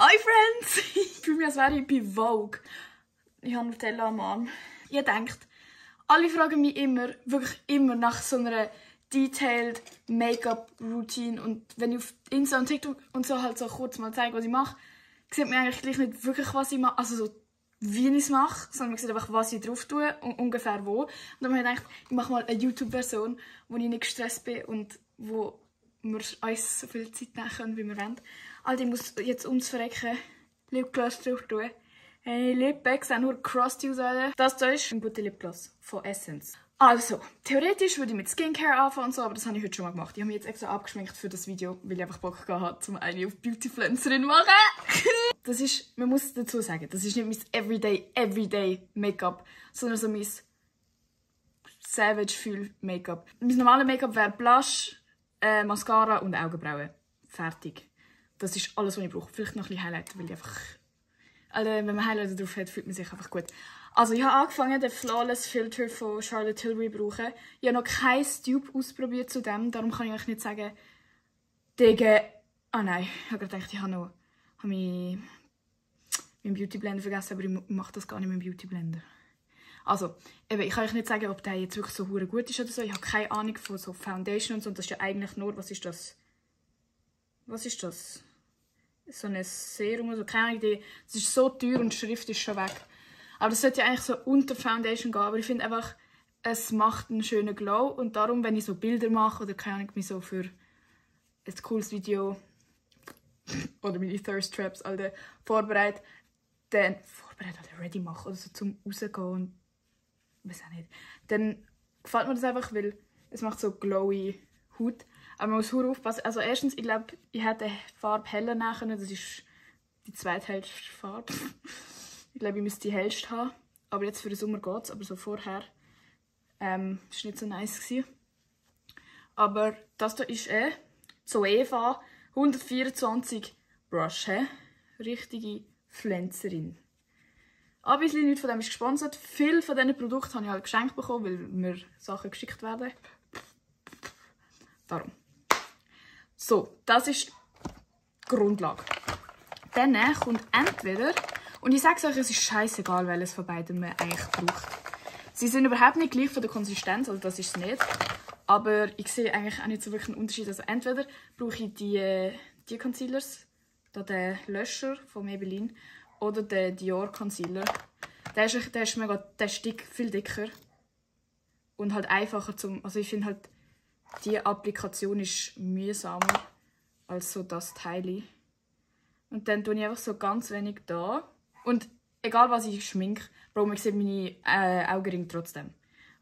Hi Friends! Ich fühle mich, als wäre ich bei Vogue. Ich habe Nutella am Arm. Ihr denkt, alle fragen mich immer, wirklich immer nach so einer detailed Make-up-Routine. Und wenn ich auf Insta und TikTok und so halt so kurz mal zeige, was ich mache, sieht man eigentlich gleich nicht wirklich, was ich mache. Also so, wie ich es mache, sondern man sieht einfach, was ich drauf tue und ungefähr wo. Und dann habe ich gedacht, ich mache mal eine YouTube-Version, wo ich nicht gestresst bin und wo wir uns so viel Zeit nehmen können, wie wir wollen. Also ich muss jetzt ums Verrecken Lipgloss drauf tun. Hey, Lippen sehen nur crusty aus. Das hier ist ein guter Lipgloss von Essence. Also, theoretisch würde ich mit Skincare anfangen und so, aber das habe ich heute schon mal gemacht. Ich habe mich jetzt extra abgeschminkt für das Video, weil ich einfach Bock hatte, um eine auf Beautyfluencerin zu machen. Das ist, man muss dazu sagen, das ist nicht mein Everyday Make-up, sondern so mein Savage-Fühl-Make-up. Mein normales Make-up wäre Blush, Mascara und Augenbrauen. Fertig. Das ist alles, was ich brauche. Vielleicht noch ein bisschen Highlighter, weil ich einfach... Also, wenn man Highlighter drauf hat, fühlt man sich einfach gut. Also, ich habe angefangen, den Flawless Filter von Charlotte Tilbury zu brauchen. Ich habe noch kein Dupe ausprobiert zu dem, darum kann ich euch nicht sagen, Digga... Ah nein, ich habe gerade gedacht, ich habe meinen Beauty Blender vergessen, aber ich mache das gar nicht mit dem Beauty Blender. Also, eben, ich kann euch nicht sagen, ob der jetzt wirklich so gut ist oder so. Ich habe keine Ahnung von so Foundation und so. Und das ist ja eigentlich nur, was ist das? Was ist das? So ein Serum oder so. Keine Ahnung, das ist so teuer und die Schrift ist schon weg. Aber das sollte ja eigentlich so unter Foundation gehen. Aber ich finde einfach, es macht einen schönen Glow. Und darum, wenn ich so Bilder mache oder keine Ahnung, mich so für ein cooles Video oder meine Thirst Traps vorbereite, dann ready mache oder so zum rausgehen und weiß auch nicht. Dann gefällt mir das einfach, weil es macht so glowy Haut. Aber man muss sehr aufpassen. Also erstens, ich glaube, ich hätte die Farbe heller nehmen können. Das ist die zweithellste Farbe. Ich glaube, ich müsste die hellste haben. Aber jetzt für den Sommer geht es. Aber so vorher war nicht so nice gewesen. Aber das hier ist Zoeva 124 Brush. Richtige Pflänzerin. Obviously, nichts von dem ist gesponsert. Viele von diesen Produkten habe ich halt geschenkt bekommen, weil mir Sachen geschickt werden. Darum. So, das ist die Grundlage. Dann kommt entweder, und ich sage es euch, es ist scheißegal, welches von beiden man eigentlich braucht. Sie sind überhaupt nicht gleich von der Konsistenz, also das ist es nicht. Aber ich sehe eigentlich auch nicht so wirklich einen Unterschied. Also entweder brauche ich die Concealers, den Löscher von Maybelline, oder den Dior Concealer. Der ist viel dicker. Und halt einfacher zum... Also ich finde halt, die Applikation ist mühsamer als so das Teil. Und dann tue ich einfach so ganz wenig da. Und egal was ich schminke, Bro, man sieht meine Augenringe trotzdem.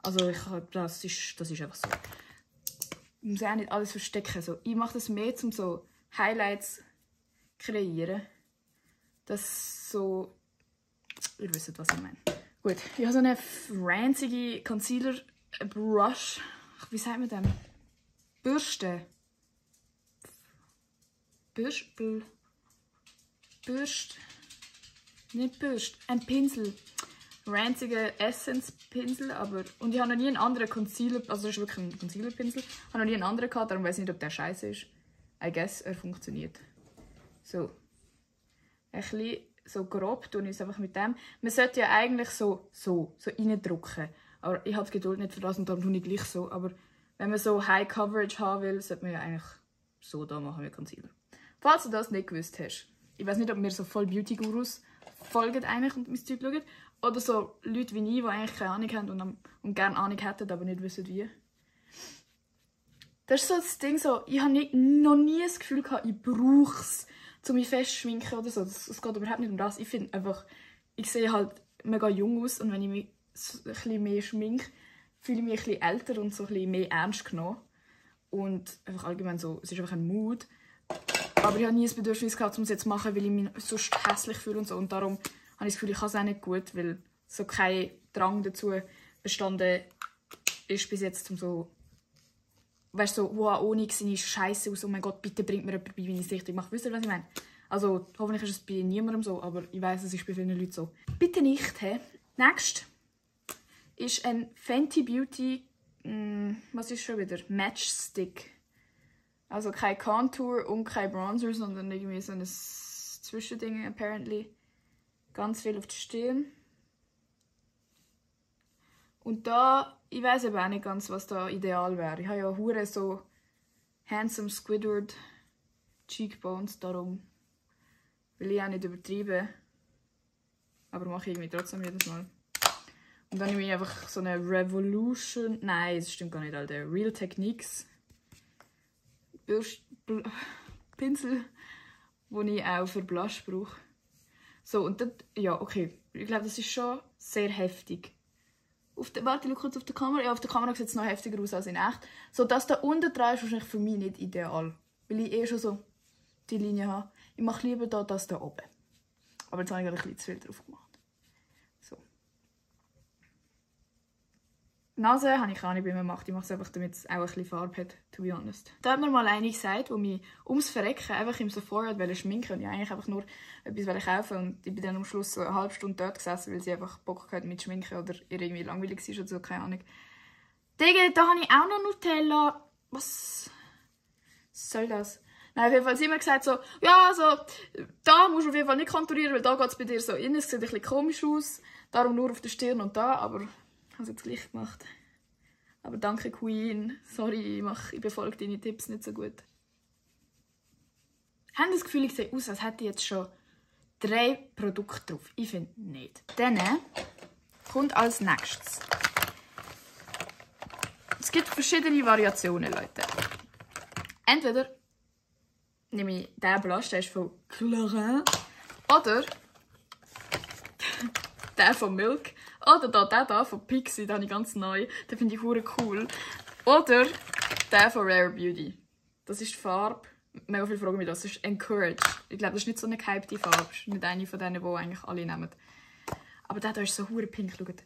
Also das ist einfach so. Ich muss auch nicht alles verstecken. So. Ich mache das mehr, um so Highlights kreieren. Das so... Ihr wisst, was ich meine. Gut, ich habe so eine ranzige Concealer-Brush. Wie sagt man das? Bürste. Nicht Bürste. Ein Pinsel. Ranziger Essence-Pinsel, aber... Und ich habe noch nie einen anderen Concealer... Also das ist wirklich ein Concealer-Pinsel. Ich habe noch nie einen anderen gehabt, darum weiß ich nicht, ob der scheiße ist. I guess, er funktioniert. So. Ein bisschen so grob tue ich es einfach mit dem. Man sollte ja eigentlich so reindrücken. Aber ich habe die Geduld nicht für das und darum tue ich gleich so. Aber wenn man so High Coverage haben will, sollte man ja eigentlich so da machen mit Concealer. Falls du das nicht gewusst hast. Ich weiß nicht, ob mir so voll Beauty-Gurus folgen eigentlich und mein Zeug schauen. Oder so Leute wie ich, die eigentlich keine Ahnung haben und gerne Ahnung hätten, aber nicht wissen wie. Das ist so das Ding, so, ich habe noch nie das Gefühl gehabt, ich brauche es, um mich festschminken oder so. Es geht überhaupt nicht um das. Ich finde einfach, ich sehe halt mega jung aus und wenn ich mich ein bisschen mehr schminke, fühle ich mich ein bisschen älter und so ein bisschen mehr ernst genommen. Und einfach allgemein so, es ist einfach ein Mood. Aber ich habe nie das Bedürfnis gehabt, um es jetzt zu machen, weil ich mich sonst hässlich fühle und so. Und darum habe ich das Gefühl, ich kann es auch nicht gut, weil so kein Drang dazu bestanden ist bis jetzt, um so... Weißt du, so, wow, ohne seine Scheiße aus, oh mein Gott, bitte bringt mir jemand bei, wenn ich es richtig mache. Wisst ihr, was ich meine? Also, hoffentlich ist es bei niemandem so, aber ich weiss, es ist bei vielen Leuten so. Bitte nicht, hä? Nächst ist ein Fenty Beauty, was ist schon wieder? Matchstick. Also kein Contour und kein Bronzer, sondern irgendwie so ein Zwischendinge, apparently. Ganz viel auf die Stirn. Und da, ich weiß eben auch nicht ganz, was da ideal wäre. Ich habe ja hure so handsome Squidward Cheekbones, darum will ich auch nicht übertreiben. Aber mache ich irgendwie trotzdem jedes Mal. Und dann nehme ich einfach so eine Revolution. Nein, das stimmt gar nicht, Alter. Real Techniques Pinsel, die ich auch für Blush brauche. So, und dann, ja, okay. Ich glaube, das ist schon sehr heftig. Warte, schau kurz auf der Kamera. Ja, auf der Kamera sieht es noch heftiger aus als in echt. So, das da unten dran ist wahrscheinlich für mich nicht ideal. Weil ich schon so die Linie habe. Ich mache lieber da das da oben. Aber jetzt habe ich gerade ein bisschen zu viel drauf gemacht. So. Die Nase habe ich auch nicht, wie man macht. Ich mache es einfach, damit es auch ein bisschen Farbe hat, to be honest. Da hat mir mal eine gesagt, die mich ums Verrecken einfach im Sephora schminken wollte. Und ich eigentlich einfach nur etwas kaufen. Und ich bin dann am Schluss so eine halbe Stunde dort gesessen, weil sie einfach Bock hatte mit Schminken oder ihr irgendwie langweilig war oder so, keine Ahnung. Digga, da habe ich auch noch Nutella. Was soll das? Nein, auf jeden Fall hat sie immer gesagt so, ja, so, da musst du auf jeden Fall nicht konturieren, weil da geht es bei dir so innen. Es sieht ein bisschen komisch aus. Darum nur auf der Stirn und da, aber ich habe es jetzt gleich gemacht. Aber danke, Queen. Sorry, ich befolge deine Tipps nicht so gut. Haben das Gefühl, ich sehe aus, als hätte ich jetzt schon 3 Produkte drauf? Ich finde nicht. Dann kommt als nächstes. Es gibt verschiedene Variationen, Leute. Entweder nehme ich diesen Blush, der ist von Clarins, oder der von Milk, oder den hier von Pixie, den habe ich ganz neu, den finde ich hure cool. Oder der von Rare Beauty. Das ist die Farbe, mega viele fragen mich das, ist Encourage. Ich glaube, das ist nicht so eine gehypte Farbe, das ist nicht eine von denen, die eigentlich alle nehmen. Aber der hier ist so hure pink, schaut.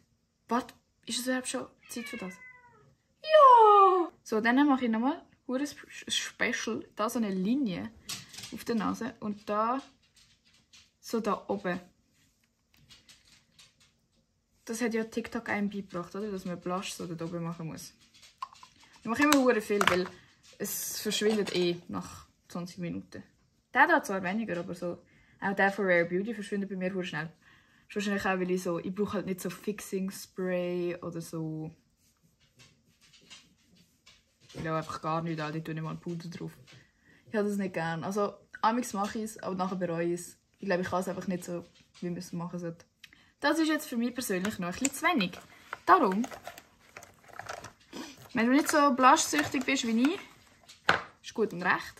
Warte, ist es überhaupt schon Zeit für das? Ja! So, dann mache ich nochmal hure Special, da so eine Linie auf der Nase und da so da oben. Das hat ja TikTok einem beigebracht, oder? Dass man Blush so da oben machen muss. Ich mache immer hure viel, weil es verschwindet nach 20 Minuten. Der da zwar weniger, aber so auch der von Rare Beauty verschwindet bei mir hure schnell. Das ist wahrscheinlich auch, weil ich brauche halt nicht so Fixing Spray oder so. Ich will einfach gar nicht, ich tue nicht mal Puder drauf. Ich habe das nicht gern. Also, amigs mache ich es, aber nachher bereue ich es. Ich glaube, ich kann es einfach nicht so, wie man es machen sollte. Das ist jetzt für mich persönlich noch ein bisschen zu wenig. Darum, wenn du nicht so blushsüchtig bist wie ich, ist gut und recht.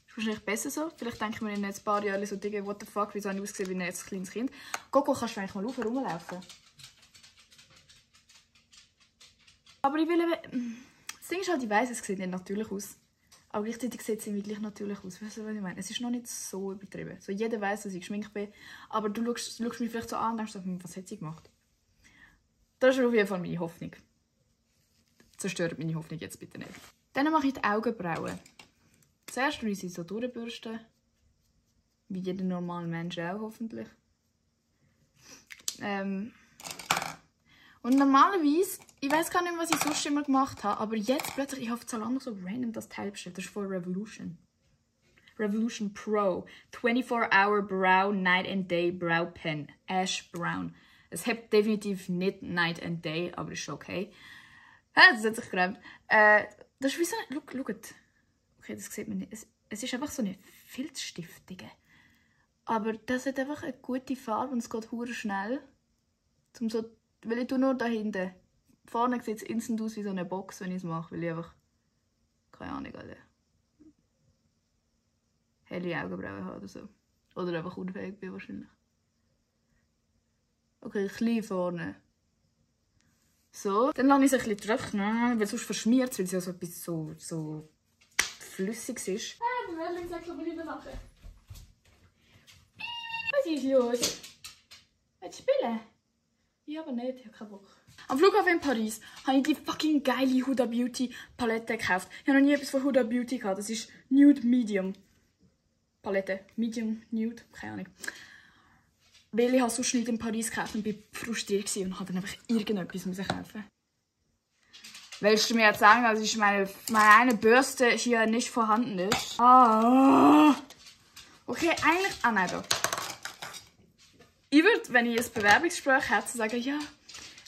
Ist wahrscheinlich besser so. Vielleicht denke ich mir in ein paar Jahren so, Digga, what the fuck, wieso habe ich ausgesehen wie ein kleines Kind. Coco, kannst du eigentlich mal rumlaufen? Aber ich will eben... Das Ding ist halt, ich weiss, es sieht nicht natürlich aus. Aber gleichzeitig sieht es irgendwie gleich natürlich aus. Weißt du, was ich meine? Es ist noch nicht so übertrieben. So, jeder weiss, dass ich geschminkt bin. Aber du schaust mich vielleicht so an und denkst so, was hat sie gemacht? Das ist auf jeden Fall meine Hoffnung. Zerstört meine Hoffnung jetzt bitte nicht. Dann mache ich die Augenbrauen. Zuerst muss ich sie so durchbürsten. Wie jeder normale Mensch auch, hoffentlich. Und normalerweise, ich weiß gar nicht mehr, was ich sonst immer gemacht habe, aber jetzt plötzlich, ich habe Zalando so random das Teil bestellt. Das ist von Revolution. Revolution Pro. 24-Hour Brow Night and Day Brow Pen. Ash Brown. Es hat definitiv nicht Night and Day, aber ist schon okay. Das hat sich geräumt. Das ist wie so eine... Schaut. Okay, das sieht man nicht. Es ist einfach so eine Filzstiftige. Aber das hat einfach eine gute Farbe und es geht hure schnell. Weil ich tue nur da hinten. Vorne sieht es instant aus wie so eine Box, wenn ich es mache. Weil ich einfach... Keine Ahnung, Alter. Helle Augenbrauen habe oder so. Oder einfach unfähig bin wahrscheinlich. Okay, klein vorne. So. Dann lasse ich es ein bisschen trocknen, weil sonst verschmiert es, weil es ja so etwas so flüssig ist. Der Merlin sagt so blöde Sachen. Was ist los? Willst du spielen? Ich aber nicht, ich habe keinen Bock. Am Flughafen in Paris habe ich die fucking geile Huda Beauty Palette gekauft. Ich habe noch nie etwas von Huda Beauty gehabt. Das ist Nude Medium Palette. Medium, Nude, keine Ahnung. Weil ich sonst nicht in Paris gekauft und war frustriert und habe dann einfach irgendetwas kaufen. Willst du mir jetzt sagen, dass meine eine Bürste hier nicht vorhanden ist? Ah! Okay, eigentlich... Ah nein, da. Ich würde, wenn ich ein Bewerbungsgespräch hätte, sagen, ja,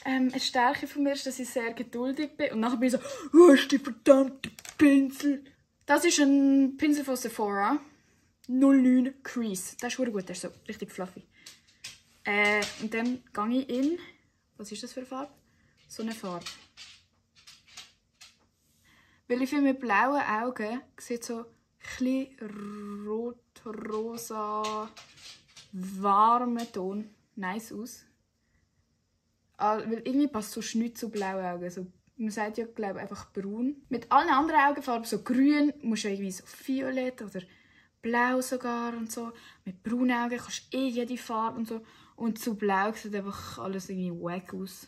eine Stärke von mir ist, dass ich sehr geduldig bin. Und nachher bin ich so, wo ist die verdammte Pinsel? Das ist ein Pinsel von Sephora. 09 Crease. Der ist sehr gut, der ist so richtig fluffy. Und dann gehe ich in... Was ist das für eine Farbe? So eine Farbe. Weil ich finde, mit blauen Augen sieht so ein bisschen rot-rosa, warmer Ton nice aus. Weil irgendwie passt so nichts zu blauen Augen. Also, man sagt ja, glaube ich, einfach braun. Mit allen anderen Augenfarben, so grün, musst du irgendwie so violett oder blau sogar und so. Mit braunen Augen kannst du jede Farbe und so. Und zu blau sieht einfach alles irgendwie wack aus.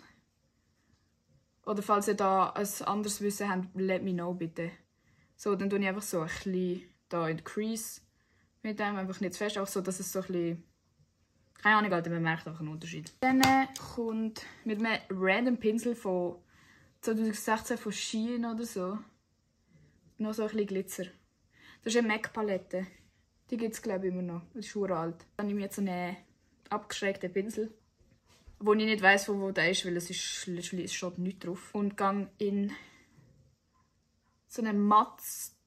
Oder falls ihr da ein anderes Wissen habt, let me know bitte. So, dann tue ich einfach so ein bisschen da in die Crease mit dem, einfach nicht zu fest, auch so, dass es so ein bisschen... Keine Ahnung, Alter, man merkt einfach einen Unterschied. Dann kommt mit einem random Pinsel von 2016 von Shein oder so noch so ein bisschen Glitzer. Das ist eine MAC-Palette. Die gibt es, glaube ich, immer noch. Das ist schon alt. Dann nehme ich jetzt so einen abgeschrägten Pinsel, wo ich nicht weiss, von wo der ist, weil es steht nichts drauf. Und gehe in so einen matt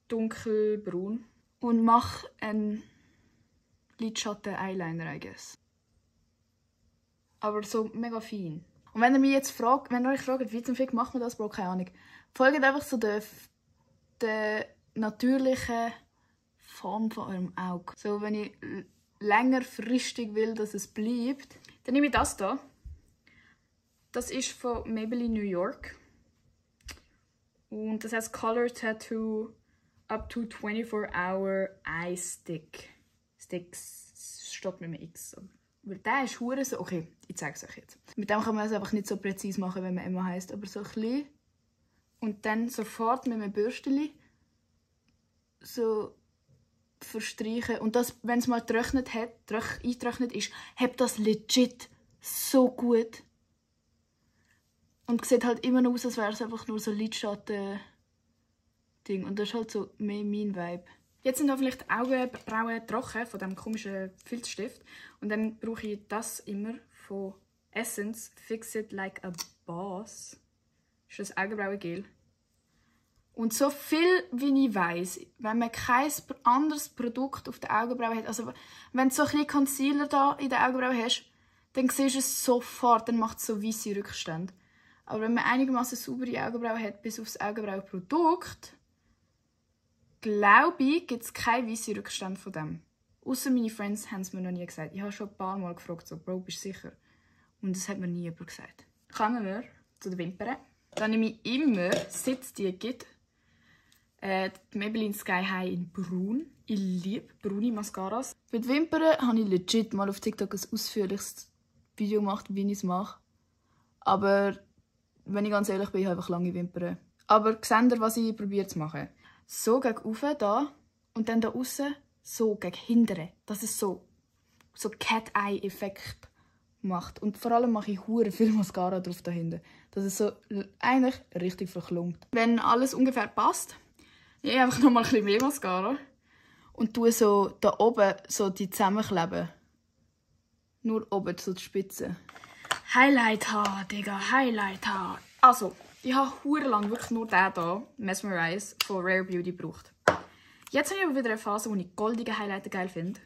dunkelbraun und mache einen Lidschatten-Eyeliner, I guess. Aber so mega fein. Und wenn ihr mich jetzt fragt, wenn ihr euch fragt, wie zum Fick macht man das, Bro, keine Ahnung. Folgt einfach so der natürlichen Form von eurem Auge. So, wenn ich längerfristig will, dass es bleibt, dann nehme ich das hier. Das ist von Maybelline New York. Und das heißt Color Tattoo up to 24-hour Eye Stick. Sticks steht mit einem X. Weil der ist hure so... Okay, ich zeige es euch jetzt. Mit dem kann man es einfach nicht so präzise machen, wenn man immer heisst. Aber so ein bisschen. Und dann sofort mit einem Bürstchen so verstreichen. Und das, wenn es mal eingetrocknet ist, hat das legit so gut. Und sieht halt immer noch aus, als wäre es einfach nur so Lidschatten-Ding. Und das ist halt so mehr mein Vibe. Jetzt sind hoffentlich die Augenbrauen trocken von diesem komischen Filzstift. Und dann brauche ich das immer von Essence Fix It Like a Boss. Das ist das Augenbrauengel. Und so viel wie ich weiss, wenn man kein anderes Produkt auf den Augenbrauen hat, also wenn du so ein bisschen Concealer da in den Augenbrauen hast, dann siehst du es sofort, dann macht es so weisse Rückstände. Aber wenn man einigermaßen saubere Augenbrauen hat, bis aufs Augenbrauenprodukt, glaube ich, gibt es keine weisse Rückstände von dem. Außer meine Friends haben es mir noch nie gesagt. Ich habe schon ein paar Mal gefragt, so, Bro, bist du sicher? Und das hat mir nie jemand gesagt. Kommen wir zu den Wimpern. Dann nehme ich immer, seit es die gibt, die Maybelline Sky High in braun. Ich liebe braune Mascaras. Für die Wimpern habe ich legit mal auf TikTok ein ausführliches Video gemacht, wie ich es mache. Aber wenn ich ganz ehrlich bin, ich habe einfach lange Wimpern. Aber seht ihr, was ich probiere zu machen? So gegen oben da und dann da außen so gegen hinten. Dass es so Cat-Eye-Effekt macht. Und vor allem mache ich hure viel Mascara drauf da hinten. Dass es so eigentlich richtig verklumpt. Wenn alles ungefähr passt, ich einfach noch mal ein bisschen mehr Mascara und tue so da oben so die zusammenkleben. Nur oben, so die Spitze. Highlighter, Digga, Highlighter. Also, ich habe hure lang wirklich nur den hier, Mesmerize, von Rare Beauty gebraucht. Jetzt habe ich aber wieder eine Phase, wo ich goldige Highlighter geil finde.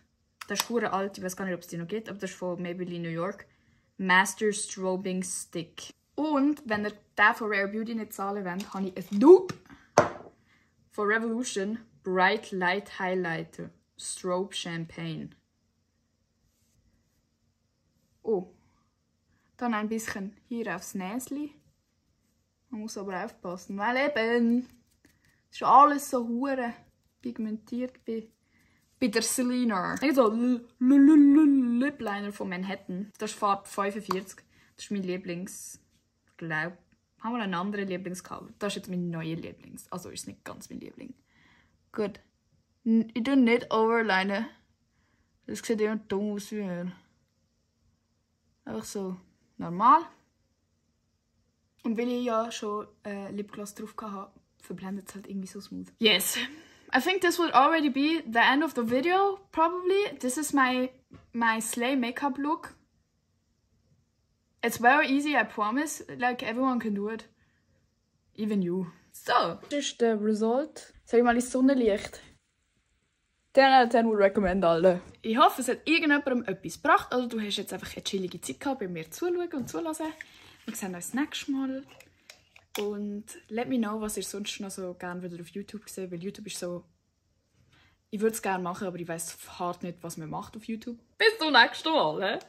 Das ist hure alt, ich weiß gar nicht, ob es die noch gibt, aber das ist von Maybelline New York. Master Strobing Stick. Und wenn ihr den von Rare Beauty nicht zahlen wollt, habe ich ein Dupe von Revolution Bright Light Highlighter Strobe Champagne. Oh, dann ein bisschen hier aufs Näschen. Man muss aber aufpassen, weil eben ist alles so hure pigmentiert bei der Selena. So Lip Liner von Manhattan. Das ist Farbe 45. Das ist mein Lieblings. Ich glaube, haben wir einen anderen Lieblingscover. Das ist jetzt mein neuer Lieblings. Also ist nicht ganz mein Liebling. Gut. Ich tue nicht overlinen. Das sieht immer dumm aus wie mir. Einfach so normal. Und weil ich ja schon Lipgloss drauf hatte, verblendet es halt irgendwie so smooth. Yes! I think this would already be the end of the video, probably. This is my Slay makeup look. It's very easy, I promise. Like, everyone can do it. Even you. So, das ist der Result. Soll ich mal ins Sonnenlicht? 10 out of 10 would recommend alle. Ich hoffe, es hat irgendjemandem etwas gebracht. Also du hast jetzt einfach eine chillige Zeit gehabt, bei mir zuschauen und zulassen. Wir sehen uns nächstes Mal. Und let me know, was ihr sonst noch so gerne auf YouTube sehen würdet. Weil YouTube ist so... Ich würde es gerne machen, aber ich weiß hart nicht, was man macht auf YouTube. Bis zum nächsten Mal.